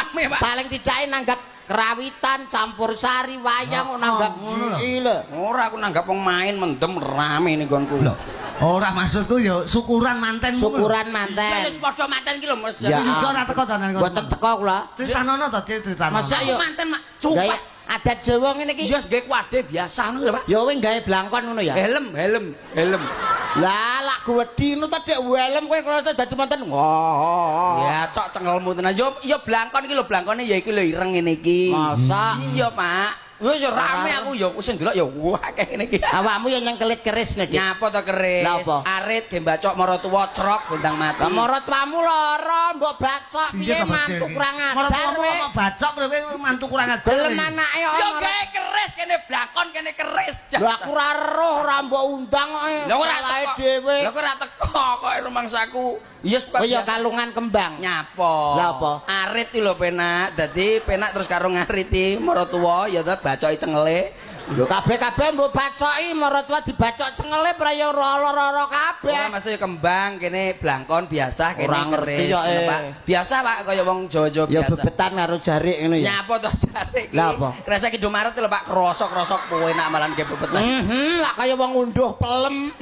rame, Pak. Paling tidak nanggap karawitan, campur sari, wayang kok nanggap ngono lho. GI lho. Ora, aku nanggap wong main mendem rame ning nggonku. Lho, ora, maksudku ya syukuran manten kuwi lho. Syukuran Iya, manten. wis padha manten iki lho, Mas. Ya. Yuda ora teko ta nang kono? Mboten teko kula. Critanono to, critanono. Masa yo Manten, Mak. gawe Sumpah. adat Jawa ngene iki. Iya, gawe kuade biasa ngono lho, Pak. Ya kowe gawe blangkon ngono ya. Helm, helm, helm. Lah lak wedi ngono ta, Dik, helm kowe kalau dadi manten. Oh. Ya, cok cengelmu tenan. Yo yo blangkon iki lho, blangkone ya iki lho ireng ngene iki. Masa? Iya, Pak. Wis yo rame aku yo sing ndelok ya wah akeh ngene iki. Awakmu yang nyengkelit keris nek. Dik. Nyapa to keris? Lah apa? Arit ge bacok maratuwa crok bentang mati. Lah maratuwamu lara mbok bacok piye, to, Bacil mantu iki? kurang ajar Maratuwamu kowe. kok bacok kowe mantu kurang ajar. Gelem anake Yo kok. gawe keris kene blangkon kene keris. Lho aku ora roh, ora mbok undang kok. Lho ora Salahe teko. dhewe. Lho kok ora teko kok rumangsaku. Ya sebab Kowe ya biasa. kalungan kembang. Nyapa? Lah apa? Arit iki lho penak. Dadi penak terus karo ngariti maratuwa ya ta bacoki cengele. Lho kabeh-kabeh mbok bacoki, maratuwa dibacok cengele pra ya ora-ora Ora kabeh. mesti ya kembang kene blangkon biasa kene Ora ngerti keris ya, ngono, eh. Pak. Biasa, Pak, kaya wong Jawa-Jawa Ya biasa. bebetan karo jarik ngono ya. Nyapa to jare iki? Lah apa? Kresek Indomaret lho, Pak, krosok-krosok enak malan ge bebetan. Lah kaya wong unduh pelem.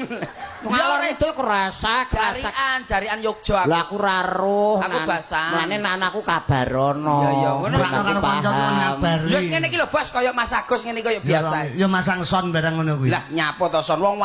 Ngalor ora. ngidul kresek, kresek. Jarian, jarian Yogyo aku. Lah aku ora roh. Aku basan. Mulane nan aku kabarono. Iya, iya, ngono. Ben Ora aku karo kanca paham. ngabari. Ya wis ngene iki lho, Bos, kaya Mas Agus ngene kaya biasa. Ya masang son barang ngono kuwi. Lah nyapa to son wong